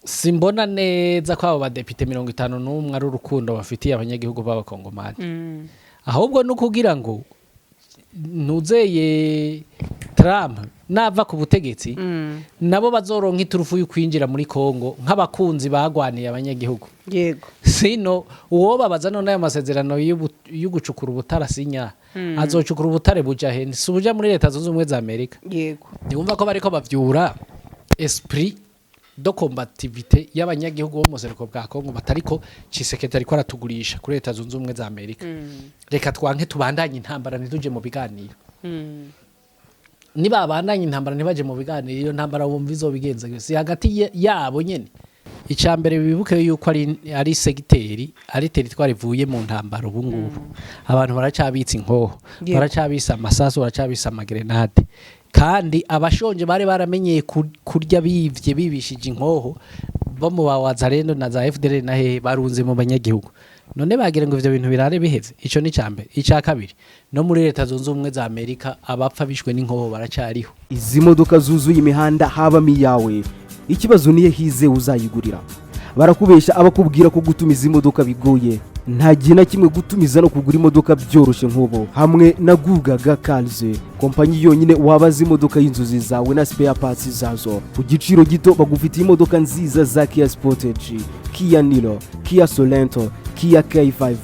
Simbona neza ko abo badepite 51 ari urukundo bafitiye abanyagihugu b'Abakongomani, ahubwo ni ukugira ngo ntuzeye Trump nava ku butegetsi, nabo bazoronka iturufu yo kwinjira muri Kongo nk'abakunzi bagwaniye abanyagihugu. Sino uwo babaza none, ayo masezerano yo gucukura ubutare asinya, azocukura ubutare buja he? Si ubuja muri Leta Zunze Ubumwe za Amerika? Ntiwumva ko bariko bavyura esprit de combativité y'abanyagihugu bo mu buseruko bwa Kongo, batariko Tshisekedi ariko aratugurisha kuri Leta Zunze Ubumwe za Amerika, reka twanke tubandanye intambara, ntituje mu biganiro. Nibabandanya intambara ntibaje mu biganiro, iyo ntambara wumva izobigenza si hagati yabo nyene? Icya mbere, bibuke yuko ari secteur, ari territoire ivuye mu ntambara. Ubu ngubu abantu baracabitse inkoho, baracabise amasasu, baracabise amagrenade, kandi abashonje bari baramenyeye kurya bivye, bibishije inkoho, bo mu ba Wazalendo na za FDLR na hehe, barunze mu banyagihugu. None bagira ngo ivyo bintu birare biheze? Ico ni icambere. Ica kabiri, no muri Leta Zunze Ubumwe za Amerika abapfa bishwe n'inkoho baracariho. Izi modoka zuzuye imihanda habamo iyawe? Ikibazo niyo hize uzayigurira. Barakubesha abakubwira ko gutumiza imodoka bigoye. Nta gihe na kimwe gutumiza no kugura imodoka byoroshye nk'ubu hamwe na Gugaga Cars, kompanyi yonyine wabaza imodoka y'inzozi zawe na spare parts zazo ku giciro gito. Bagufitiye imodoka nziza za Kia Sportage, Kia Niro, Kia Sorento, Kia K5,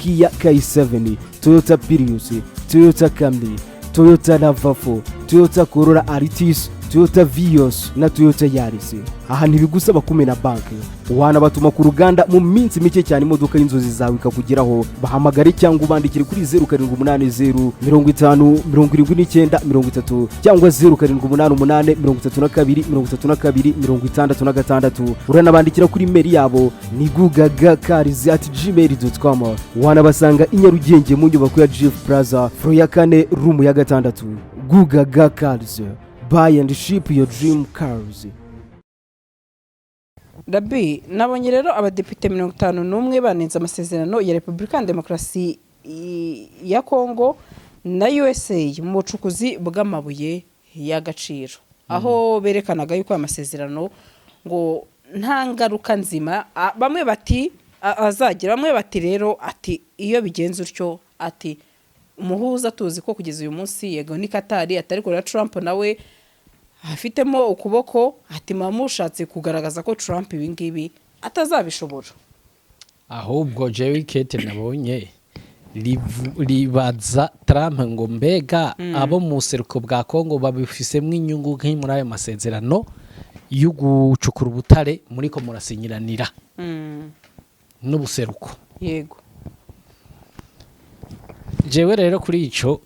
Kia K7, Toyota Prius, Toyota Camry, Toyota RAV4, Toyota Corolla Altis, Toyota Vios na Toyota Yaris. Aha ntibigusaba kumena banki, wanabatuma ku ruganda mu minsi mike cyane imodoka y'inzozi zawe ikakugeraho. Bahamagare cyangwa ubandikire kuri 0780507930 cyangwa 0788323266. Uranabandikira kuri email yabo ni gugagacars@gmail.com. Wanabasanga i Nyarugenge mu nyubako ya GF Plaza, floor ya kane, room ya gatandatu. Gugaga Cars, buy and ship your dream cars. Rabi, nabonye rero abadepite 51 banenze amasezerano ya Repubulika ya Demokarasi ya Kongo na USA mu bucukuzi bw'amabuye y'agaciro, aho berekanaga yuko aya masezerano ngo nta ngaruka nzima bamwe bati azagira. Bamwe bati rero, ati iyo bigenze utyo, ati umuhuza tuzi ko kugeza uyu munsi yego ni Katari, atari na Trump nawe afitemo ukuboko, ati muba mushatse kugaragaza ko Trump ibi ngibi atazabishobora. Ahubwo jewe ikete nabonye ribaza Trump ngo mbega abo mu seruko bwa Kongo babifisemo inyungu nk'i muri ayo masezerano yo gucukura ubutare muriko murasinyiranira n'ubuseruko? Jewe rero kuri ico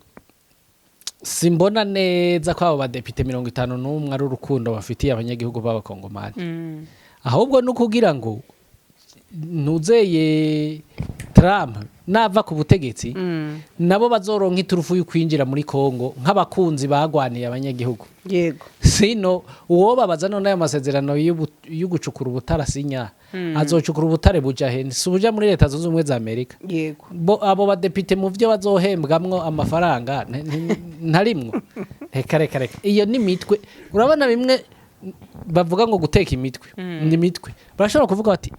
simbona neza ko abo badepite 51 ari urukundo bafitiye abanyagihugu b'Abakongomani, ahubwo ni ukugira ngo ntuzeye Trump nava ku butegetsi, nabo bazoronka iturufu yo kwinjira muri Kongo nk'abakunzi bagwaniye abanyagihugu. Sino uwo babaza none, ayo masezerano yo gucukura ubutare asinya, azocukura ubutare buja he? Si ubuja muri Leta Zunze Ubumwe za Amerika? Bo abo badepite mu byo bazohembwamwo amafaranga ntarimwo. Reka reka reka, iyo ni mitwe. Urabona bimwe bavuga ngo guteka imitwe, ni imitwe. Barashobora kuvuga bati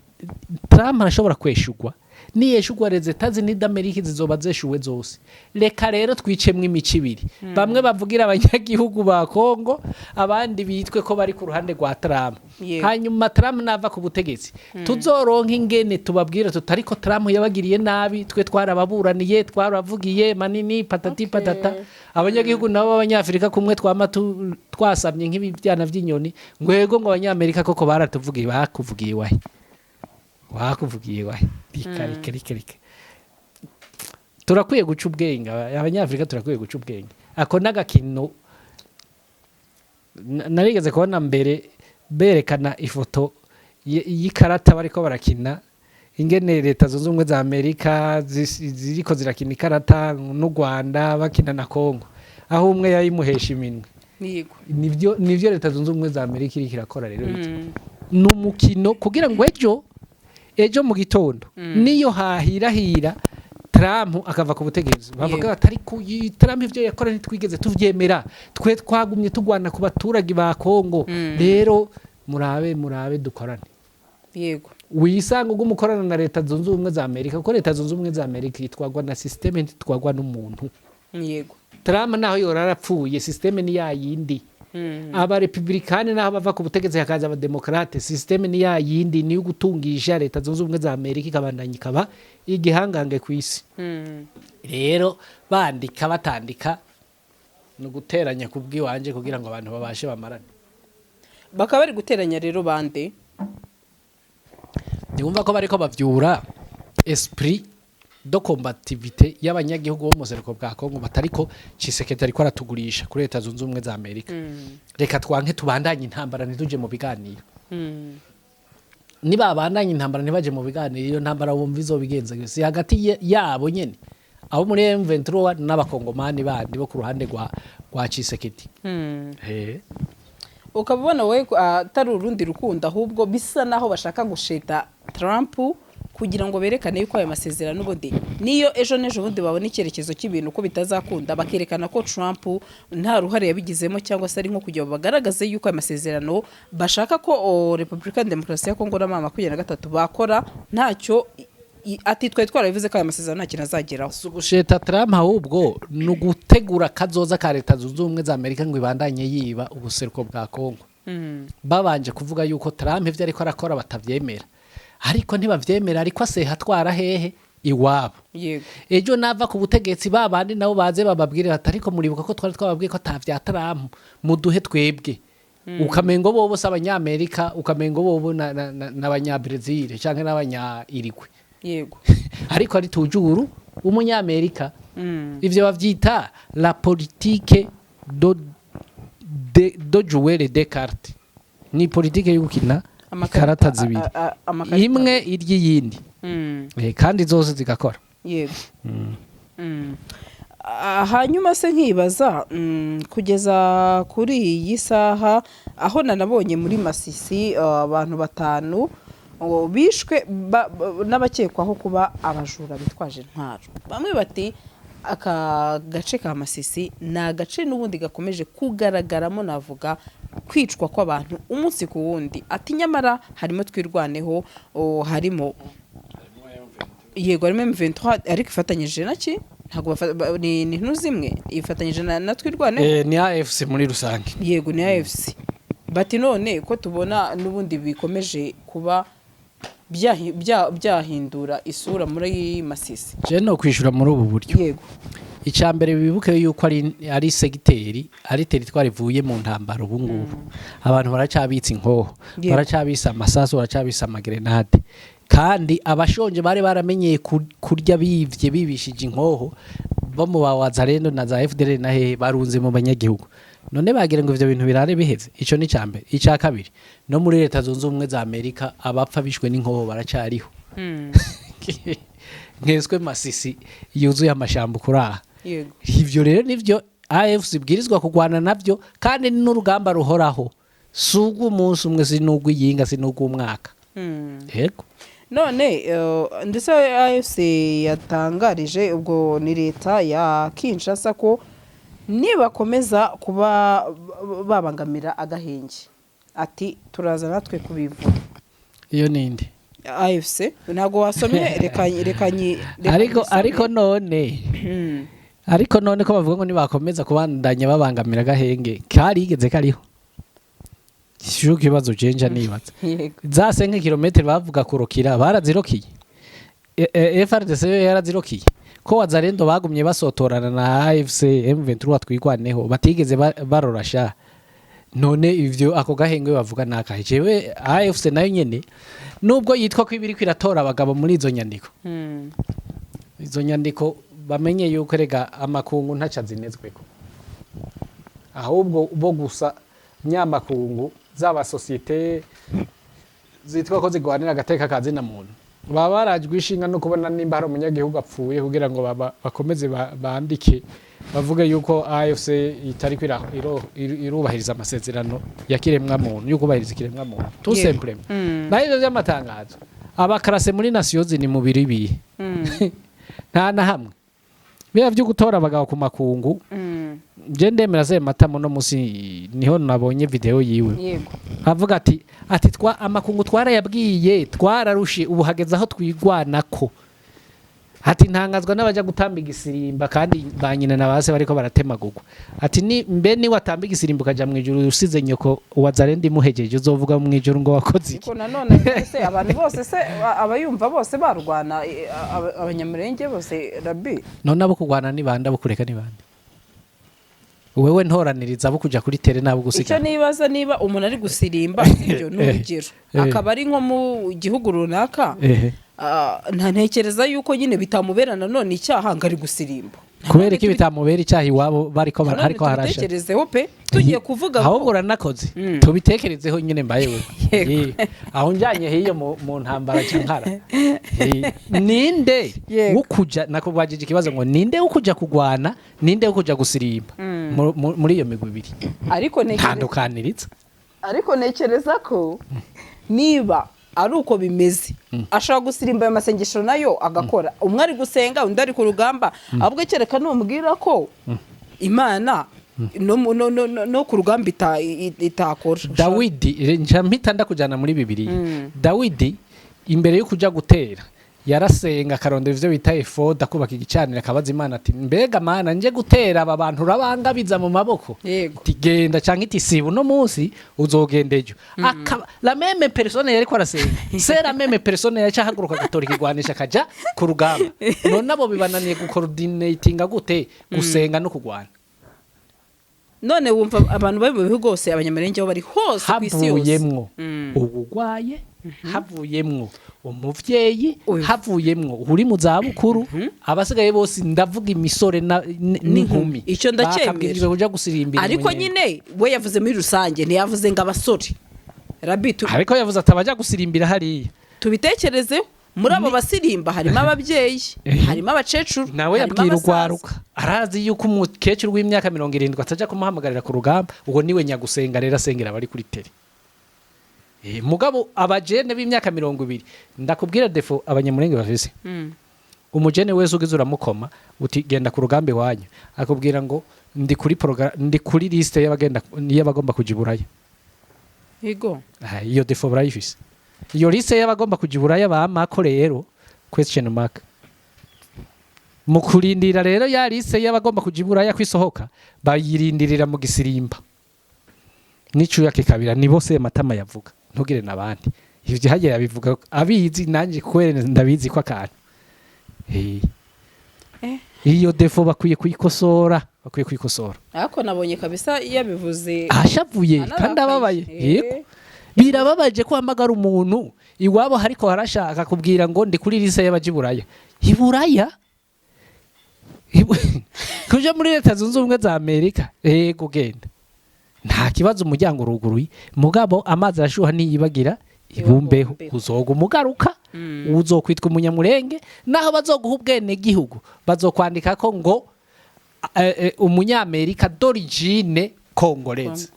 Trump arashobora kweshugwa, niyeshugwa les États-Unis d'Amérique zizoba zeshuwe zose, reka rero twicemwo imico ibiri, bamwe bavugira abanyagihugu ba Kongo, abandi bitwe ko bari ku ruhande rwa Trump. Hanyuma Trump nava ku butegetsi, tuzoronka ingene tubabwira tutariko Trump yabagiriye nabi, twe twarababuraniye, twaravugiye manini patati patata. Abanyagihugu nabo b'Abanyafrika kumwe twama twasamye nk'ibibyana vy'inyoni ngo yego, ngo Abanyamerika koko baratuvugiye. Bakuvugiye wahe? Wakuvugiye wahe? Rika rika rika rika, turakwiye guca ubwenge. Abanyafrika turakwiye guca ubwenge. Ako n'agakino narigeze kubona mbere, berekana ifoto y'ikarata bariko barakina, ingene Leta Zunze Ubumwe za Amerika ziriko zirakina ikarata n'u Rwanda, bakina na Kongo, aho umwe yayimuhesha iminwe. Nivyo Leta Zunze Ubumwe za Amerika iriko irakora rero. Ni umukino kugira ngo ejo mu gitondo niyo hahirahira Trump akava ku butegetsi, bavuga bati ariko Trump ivyo yakora ntitwigeze tuvyemera, twe twagumye tugwana ku baturage ba Kongo. Rero murabe, murabe dukorane. Wisanga uguma ukorana na Leta Zunze Ubumwe za Amerika, kuko Leta Zunze Ubumwe za Amerika itwagwa na système, ntitwagwa n'umuntu. Trump naho yora arapfuye, système ni ya yindi. Abarepublikani naho bava ku butegetsi hakaza abademokrate, système ni ya yindi, niyo gutungisha Leta Zunze Ubumwe za Amerika ikabandanya ikaba igihangange ku isi. Rero bandika batandika ni uguteranya ku bw'iwanje kugira ngo abantu babashe bamarane. Bakaba bari guteranya rero bande? Ntiwumva ko bariko bavyura esprit de combativité y'abanyagihugu bo mu buseruko bwa Kongo, batariko Tshisekedi ariko aratugurisha kuri Leta Zunze Ubumwe za Amerika, reka twanke tubandanye intambara, ntituje mu biganiro. Nibabandanya intambara ntibaje mu biganiro, iyo ntambara wumva izobigenza si hagati yabo nyene, abo muri M23 n'abakongomani bandi bo ku ruhande rwa Tshisekedi. Ukaba ubona wowe ko atari urundi rukundo, ahubwo bisa naho bashaka gusheta Trump kugira ngo berekane yuko ayo masezerano ubundi niyo ejo n'ejo bundi babona icyerekezo cy'ibintu ko bitazakunda, bakerekana ko Trump nta ruhare yabigizemo, cyangwa se ari nko kugira ngo bagaragaze yuko ayo masezerano bashaka ko Repubulika ya Demokarasi ya Kongo na M23 bakora ntacyo ati twari twarabivuze ko aya masezerano nta kintu azageraho. Si ugusheta Trump, ahubwo ni ugutegura kazoza ka Leta Zunze Ubumwe za Amerika ngo ibandanye yiba ubuseruko bwa Kongo, babanje kuvuga yuko Trump ivyo ariko arakora batavyemera, ariko ntibavyemera, ariko aseha atwara hehe? Iwabo. Ejo nava ku butegetsi, ba bandi nabo baze bababwire bati: "Ariko muribuka ko twari twababwiye ko ata vya Trump, muduhe twebwe." Ukamengo bobo si abanyamerika, ukamengo bobo n'abanyabrezil canke n'abanya-Uruguay. Ariko ari toujours umunyamerika. Ivyo bavyita la politique de jouer les deux cartes, ni politike yo gukina ikarata zibiri, Amakarita imwe irya iyindi. Kandi zose zigakora. Yego. Hanyuma se nkibaza, kugeza kuri iyi saha aho nanabonye muri Masisi abantu batanu bishwe n'abakekwaho kuba abajura bitwaje intwaro, bamwe bati aka gace ka Masisi ni agace n'ubundi gakomeje kugaragaramo, navuga, kwicwa kw'abantu umunsi ku wundi, ati nyamara harimo Twirwaneho, harimo, yego, harimo M23 ariko ifatanyije na ki? Ntabwo ni ntuzi imwe ifatanyije na Twirwaneho. Ni AFC muri rusange. Yego, ni AFC. Bati none ko tubona n'ubundi bikomeje kuba byahindura isura muri Masisi? Je no kwishura muri ubu buryo. Icya mbere, bibuke yuko ari secteur, ari territoire ivuye mu ntambara. Ubu ngubu abantu baracabitse inkoho, baracabise amasasu, baracabise amagrenade, kandi abashonje bari baramenyeye kurya bivye bibishije inkoho bo mu ba Wazalendo na za FDLR na hehe barunze mu banyagihugu. None bagira ngo ivyo bintu birare biheze? Ico ni icambere. Icya kabiri, no muri Leta Zunze Ubumwe za Amerika abapfa bishwe n'inkoho baracariho, nkeswe Masisi yuzuye amashamba kuraha. Ivyo rero nivyo AFC ibwirizwa kurwana navyo, kandi ni n'urugamba ruhoraho, si ubw'umunsi umwe, si n'ubw'iyinga, si n'ubw'umwaka. Yego. None ndetse AFC yatangarije, ubwo ni leta ya Kinshasa, ko nibakomeza kuba babangamira agahenge, ati turaza natwe kubivura. Iyo ninde? AFC. Ntabwo wasomye? Reka Ariko nyisome. Ariko none ariko none ko bavuga ngo nibakomeza kubandanya babangamira agahenge, karigeze kariho? Sho kibazo jenja nibaza. Za 5 kilometero bavuga kurokira, barazirokiye? FARDC yo yarazirokiye? Ko Wazalendo bagumye basotorana na AFC M23 Twigwaneho, batigeze barorasha, none ivyo ako gahenge bavuga nakahe? Jewe AFC nayo nyene, nubwo yitwa ko ibiri kwiratora abagabo muri izo nyandiko, izo nyandiko bamenye yuko rega amakungu ntaca zinezweko, ahubwo bo gusa nyamakungu zaba société zitwa ko zigwanira agateka ka zina muntu, baba barajwe ishinga no kubona nimba hari umunyagihugu apfuye kugira ngo bakomeze bandike bavuge yuko AFC itari irubahiriza amasezerano ya kiremwa muntu, yo kubahiriza ikiremwa muntu tout simplement. Naho ivyo vy'amatangazo abakarase muri Nations ni mubiri bihe, nta na hamwe biba vyo gutora abagabo ku makungu. Je ndemera Sematama, no musi niho nabonye video yiwe, avuga ati twa amakungu twarayabwiye, twararushe, ubu hageze aho twigwanako. Ati ntangazwa n'abaja gutamba igisirimba kandi ba nyina na base bariko baratemagurwa. Ati ni mbe ni watamba igisirimba ukaja mu ijuru usize nyoko wazarenda imuhejeje, uzovuga mu ijuru ngo wakoze iki? Ariko nanone se abantu bose se abayumva bose barwana, Abanyamurenge bose, rabi? None abo kurwana ni bande? Abo kureka ni bande? Wewe ntoraniriza abo kuja kuri terrain n'abo Icyo gusiga. nibaza, niba umuntu ari gusirimba, sibyo, ni urugero, akaba ari nko mu gihugu runaka, ntekereza yuko nyine bitamubera nanone icyaha ngo ari gusirimba. Kubera iki bitamubera icyaha iwabo bariko Nanone hariko harasha? tubitekerezeho pe, tugiye kuvuga ngo Ahubwo uranakoze, tubitekerezeho nyine mbaye wewe. Aho njanye hiyo mu ntambara cankara. Ninde ukuja nakubwajije ikibazo ngo ninde ukuja kugwana, ninde ukuja gusirimba muri iyo migwi ibiri? Ariko ntekereza Ntandukaniritsa. Ariko ntekereza ko niba ari uko bimeze, ashobora gusirimba ayo masengesho nayo agakora, umwe ari gusenga, undi ari ku rugamba. Ahubwo kereka numubwira ko Imana no ku rugamba itakora. Dawidi, nca mpita ndakujana muri Bibiliya. Dawidi imbere yo kuja gutera yarasenga, akarondera ivyo bita efoda, kubaka igicaniro, akabaza Imana ati: "Mbega Mana, nje gutera aba bantu, urabangabiza mu maboko?" Iti: "Genda," canke iti: "Siba uno munsi, uzogenda ejo." Akaba la même personne yariko arasenga, c'est la même personne yaca ahaguruka agatora ikigwanisha akaja ku rugamba. None abo bibananiye gucoordinatinga gute gusenga no kugwana? None wumva abantu bari mu bihugu hose, Abanyamurenge aho bari hose ku isi yose, Havuyemwo ubugwaye, havuyemwo umuvyeyi, havuyemwo uri mu zabukuru, abasigaye bose, ndavuga imisore n'inkumi, Icyo ndacyemera. bakabwirijwe kuja gusirimbira Ariko umunyenga. nyine we yavuze muri rusange, ntiyavuze ngo abasore, rabi. Ariko yavuze ati abaja gusirimbira hariya. Tubitekerezeho, muri abo basirimba harimo ababyeyi, harimo abakecuru, Nawe harimo yabwira abasaza. urwaruka. Arazi yuko umukecuru w'imyaka 70 ataja kumuhamagarira ku rugamba. Ubwo niwe nyagusenga rero, asengera abari kuri terrain. Mugabo abajene b'imyaka 20, ndakubwira défaut Abanyamurenge bafise. Umujene wese ugize uramukoma uti: "Genda ku rugamba iwanyu," akubwira ngo ndi kuri liste y'abagenda, y'abagomba kuja iburaya. Ah, iyo défaut barayifise, iyo liste y'abagomba kuja iburaya bamako. Rero question mark mu kurindira rero ya liste y'abagomba kuja iburaya kwisohoka, bayirindirira mu gisirimba n'icuya kikabira. Ni bose Matama yavuga, ntugire n'abandi. Ivyo hagiye yabivuga abizi, nanje kubera ndabizi ko akantu. Iyo défaut bakwiye kuyikosora, bakwiye kuyikosora. Ariko nabonye kabisa yabivuze Ashavuye kandi anarakaye. ababaye. Yego, birababaje ko hamagara umuntu iwabo hariko harashaka kubwira ngo ndi kuri liste y'abaja iburaya. Iburaya, kuja muri Leta Zunze Ubumwe za Amerika, yego genda, nta kibazo, umuryango uruguruye. Mugabo amazi arashuha ntiyibagira ibumbeho. Ibumbeho. Uzoga umugaruka, uzokwitwa Umunyamurenge. Naho bazoguha ubwene gihugu, bazokwandika ko ngo umunyamerika d'origine congolaise.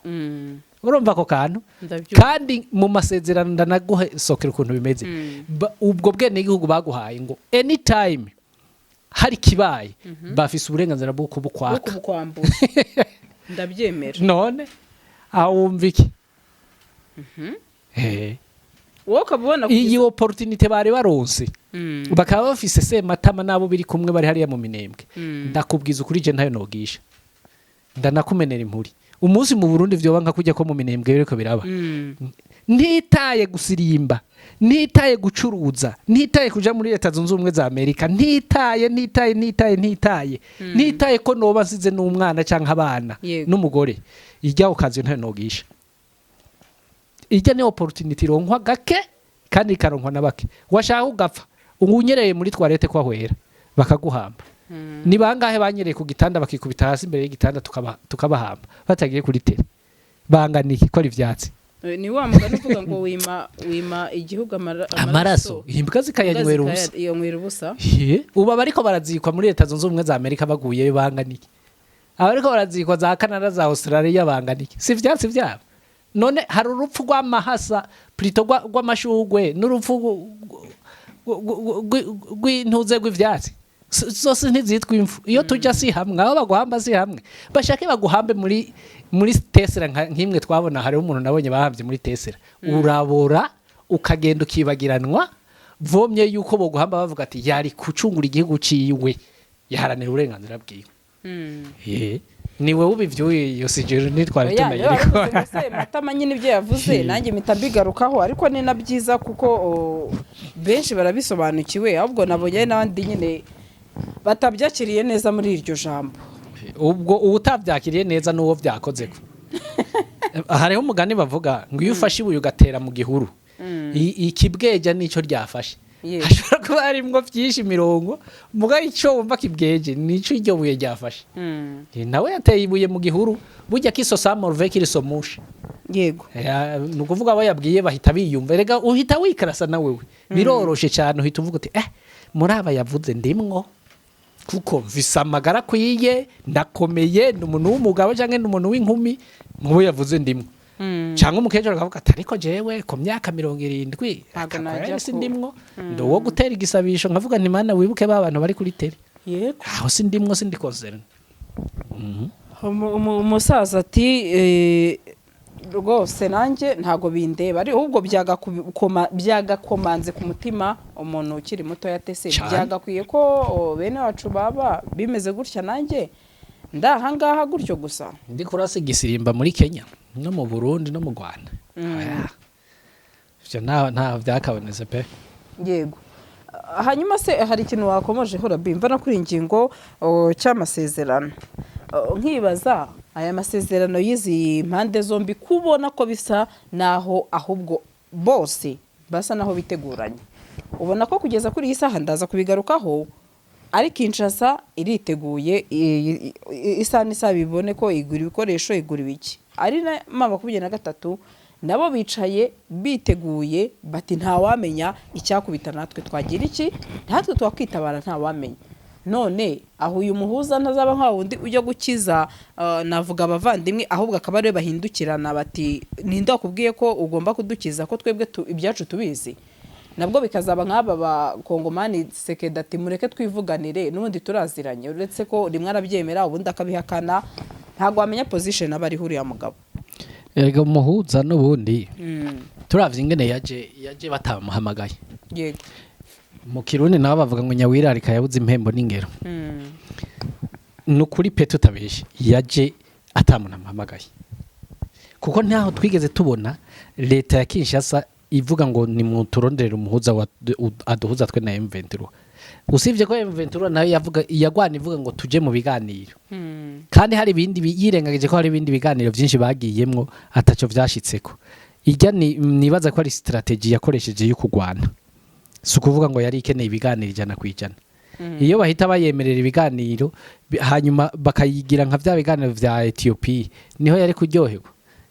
Urumva ako kantu? Ndabyumva. Kandi mu masezerano, ndanaguhe sokera ukuntu bimeze. Ubwo bwene gihugu baguhaye, ngo anytime hari kibaye, bafise uburenganzira bwo Bwo kubukwaka. Kubukwambura, ndabyemera. None aho wumva iki? Wowe ukaba ubona Iyi opportunité bari baronse, bakaba bafise Sematama n'abo biri kumwe bari hariya mu Minembwe, ndakubwiza ukuri, je ntayo nogisha, ndanakumenera impuri. Umunsi mu Burundi vyoba nka kujya ko mu Minembwe biriko biraba, ntitaye gusirimba, ntitaye gucuruza, ntitaye kuja muri Leta Zunze Ubumwe za Amerika, ntitaye, ntitaye, ntitaye, ntitaye, ntitaye ko noba nsize n'umwana canke abana n'umugore, ijya ukazi ntayo nogisha. Ijya ni opportunity ironkwa gake kandi ikaronkwa na bake. Washaka ugapfa unyereye muri toilette kwa hwera, bakaguhamba. Ni bangahe banyereye ku gitanda, bakikubita hasi imbere y'igitanda, tukabahamba batagiye kuri terrain? Bangana iki ko ari ivyatsi? Ni wa mugani uvuga ngo wima igihugu Amaraso, imbwa zikayanywera ubusa. Iyanywera ubusa. Ye, ubu abariko barazikwa muri Leta Zunze Ubumwe za Amerika baguyeyo bangana iki? Abariko barazikwa za Canada, za Australia bangana iki? Si ivyatsi vyabo? None hari urupfu rw'amahasa, plutôt rw'amashugwe, n'urupfu rw'intuze rw'ivyatsi. Zose ntizitwa impfu. Iyo tujya si hamwe, aho baguhamba si hamwe. Bashake baguhambe muri Tesla nk'imwe twabona. Hariho umuntu nabonye bahambye muri Tesla, urabora ukagenda ukibagiranwa. Vomye yuko boguhamba bavuga ati yari kucungura igihugu ciwe, yaharanira uburenganzira bwiwe. Ye, ni wowe ubivyuye iyo sijoro ntitwari Oya, tumenye niba ariko waravuze ngo se Matama nyine ibyo yavuze, nanjye mpita mbigarukaho, ariko ni na byiza kuko benshi barabisobanukiwe, ahubwo nabonye hari n'abandi nyine batabyakiriye neza muri iryo jambo. Ubwo uwutabyakiriye neza n'uwo byakoze ko hariho umugani bavuga ngo iyo ufashe ibuye ugatera mu gihuru, ikibweja nicyo ryafashe. Hashobora kuba harimwo byinshi imirongo, muga icyo wumva kibweje nico iryo buye ryafashe. Nawe yateye ibuye mu gihuru, burya kisosa morve kirisomusha. Ni ukuvuga abo yabwiye bahita biyumva. Erega uhita wikarasa na wewe, biroroshe cyane, uhita uvuga uti muri aba yavuze ndimwo, kuko mvise amagara akwiye, ndakomeye, ni umuntu w'umugabo cyangwa ni umuntu w'inkumi, mubo yavuze ndimwo. Cyangwa umukecuru akavuga ati ariko jewe ku myaka 70 Ntabwo aka najya si ndimwo, ndi uwo gutera igisabisho nkavuga nti Mana wibuke ba bantu bari kuri tele. Aho si ndimwo, sindi concerné. Umusaza ati rwose nanjye ntabwo bindeba, ari ahubwo byagakomanze ku mutima umuntu ukiri muto yatese. Cyane. Byagakwiye ko bene wacu baba bimeze gutya, nanjye ndahangaha gutyo gusa. Ndi kurasa igisirimba muri Kenya no mu Burundi no mu Rwanda. Oya. Ivyo nta byakabonetse pe. Yego. Hanyuma se hari ikintu wakomojeho, Rabi, mva no kuri iyi ngingo cy'amasezerano. Nkibaza aya masezerano y'izi mpande zombi, kubona ko bisa naho ahubwo bose basa naho biteguranye, ubona ko kugeza kuri iyi saha, ndaza kubigarukaho, ari Kinshasa iriteguye, isaha n'isaha bibone ko igura ibikoresho, igura ibiki, ari na M23 nabo bicaye biteguye bati ntawamenya icyakubita, natwe twagira iki, natwe twakwitabara, ntawamenya. None aho uyu muhuza ntazaba nka wundi ujya gukiza, navuga abavandimwe, ahubwo akaba ariwe bahindukirana bati ninde wakubwiye ko ugomba kudukiza, ko twebwe ibyacu tubizi? Nabwo bikazaba nk'aba bakongomani, Tshisekedi ati mureke twivuganire, n'ubundi turaziranye, uretse ko rimwe arabyemera ubundi akabihakana, ntabwo wamenya position aba ariho uriya mugabo. Erega umuhuza n'ubundi turavye ingene yaje batamuhamagaye. Mu Kirundi nabo bavuga ngo nyawirarika yabuze impembo n'ingero. Ni ukuri pe, tutabeshe, yaje atamuntu amuhamagaye, kuko ntaho twigeze tubona leta ya Kinshasa ivuga ngo ni muturonderere umuhuza aduhuza twe na M23, usibye ko M23 nayo yavuga, yagwana ivuga ngo tuje mu biganiro, kandi hari ibindi yirengagije ko hari ibindi biganiro byinshi bagiyemwo ataco vyashitseko. Ijya ni nibaza ko ari strategy yakoresheje yo kugwana, si ukuvuga ngo yari ikeneye ibiganiro 100%. Iyo bahita bayemerera ibiganiro hanyuma bakayigira nka bya biganiro vya Ethiopia, niho yari kuryoherwa.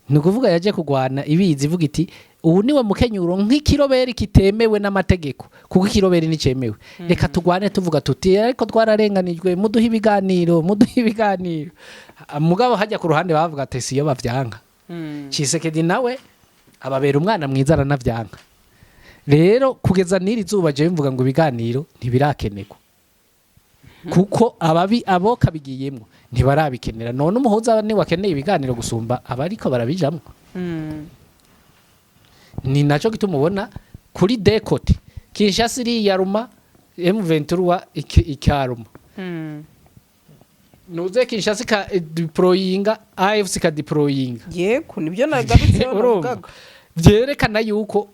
Ni ukuvuga yaje kugwana ibizi, ivuga iti ubu niwe mukenyuro nk'ikiroberi kitemewe n'amategeko, kuko ikiroberi nticemewe, reka tugwane tuvuga tuti ariko twararenganijwe, muduhe ibiganiro, muduhe ibiganiro. Ah, mugabo hajya ku ruhande bavuga ati siyo bavyanka. Tshisekedi nawe ababera umwana mwiza aranavyanka. Rero kugeza n'iri zuba jewe mvuga ngo ibiganiro ntibirakenerwa, kuko ababi abo kabigiyemwo ntibarabikenera. None umuhuza ni wakeneye ibiganiro gusumba abariko barabijamwo? Ni naco gituma ubona kuri dekote Kinshasa iriyaruma, M23 ikaruma. Nuze Kinshasa ka deployinga, AFC ka deployinga. Yego, nibyo nagarutseho. Urumva? Navugaga. Vyerekana yuko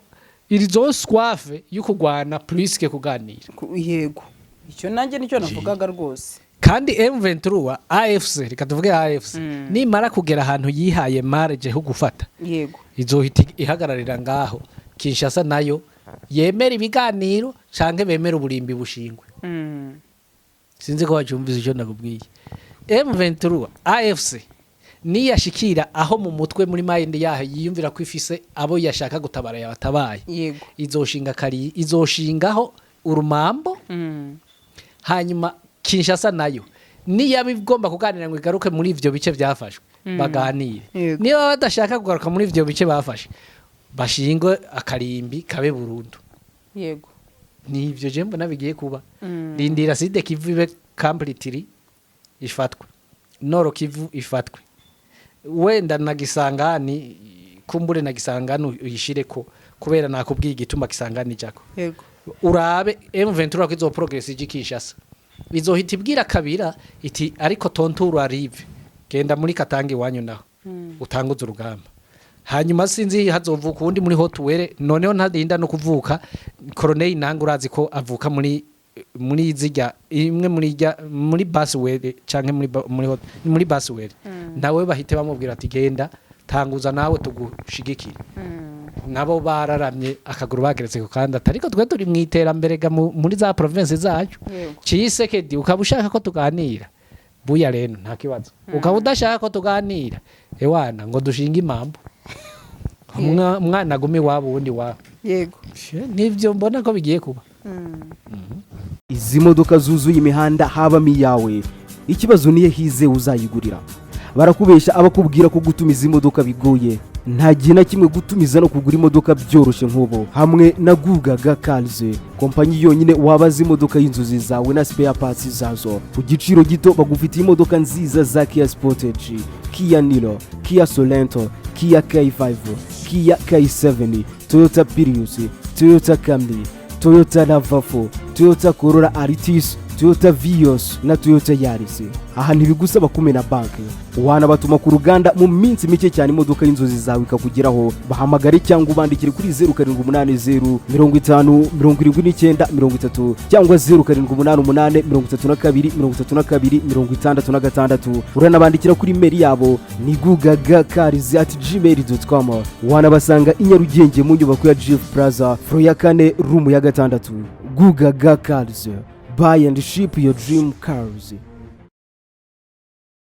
irizo soif yo kugwana plus que kuganira. Yego, icyo nanjye nicyo navugaga rwose. Kandi M23 AFC, reka tuvuge AFC, nimara kugera ahantu yihaye marge ho gufata, izohita ihagararira ngaho. Kinshasa nayo yemera ibiganiro canke bemera uburimbi bushingwe. Sinzi ko wacyumvise icyo nakubwiye. M23 AFC niyashikira aho mu mutwe, muri mind yaho, yiyumvira ko ifise abo yashaka gutabara yabatabaye, izoshinga kari izoshingaho urumambo. Hanyuma Kinshasa nayo niyaba igomba kuganira ngo igaruke muri ivyo bice byafashwe, baganire. Niba badashaka kugaruka muri ivyo bice bafashe, bashingwe akarimbi kabe burundu. Nivyo je mbona bigiye kuba. Rindira Sud Kivu ibe completely ifatwe, Nord Kivu ifatwe, wenda na Gisangani, kumbure na Gisangani uyishireko, kubera nakubwiye igituma Kisangani jako. Urabe M23 ko izo progress ije Kinshasa, izohita ibwira Kabira iti: "Ariko ton tour arrive, genda muri Katanga iwanyu naho utanguze urugamba." Hanyuma sinzi hazovuka uwundi muri Haut-Uele. Noneho ntarinda no kuvuka Corneille Nanga, urazi ko avuka muri zijya imwe muri rya muri Bas-Uele canke muri Bas-Uele, nawe bahite bamubwira ati: "Genda tanguza nawe tugushigikire." Nabo bararamye akaguru bageretse ku kandi, ati: "Ariko twe turi mu iterambere ga muri za province zacu." Tshisekedi, ukaba ushaka ko tuganira, buya rero nta kibazo. Ukaba udashaka ko tuganira, ewana ngo dushinge impamvu, umwana agume iwabo, uwundi iwabo. Nivyo mbona ko bigiye kuba. Izi modoka zuzuye imihanda habamo iyawe? Ikibazo niyo hize uzayigurira. Barakubesha abakubwira ko gutumiza imodoka bigoye. Nta gihe na kimwe gutumiza no kugura imodoka byoroshye nk'ubu hamwe na Gugaga Cars, kompanyi yonyine wabaza imodoka y'inzozi zawe na spare parts zazo ku giciro gito. Bagufitiye imodoka nziza za Kia Sportage, Kia Niro, Kia Sorento, Kia K5, Kia K7, Toyota Prius, Toyota Camry, Toyota RAV4, Toyota Corolla Altis, Toyota Vios na Toyota Yaris. Aha ntibigusaba kumena banki, wanabatuma ku ruganda mu minsi mike cyane imodoka y'inzozi zawe ikakugeraho. Bahamagare cyangwa ubandikire kuri 0780507930 cyangwa 0788323266. Uranabandikira kuri email yabo ni gugagacars@gmail.com. Wanabasanga i Nyarugenge mu nyubako ya Jifu Plaza, floor ya kane, room ya gatandatu. Gugaga Cars, buy and ship your dream cars.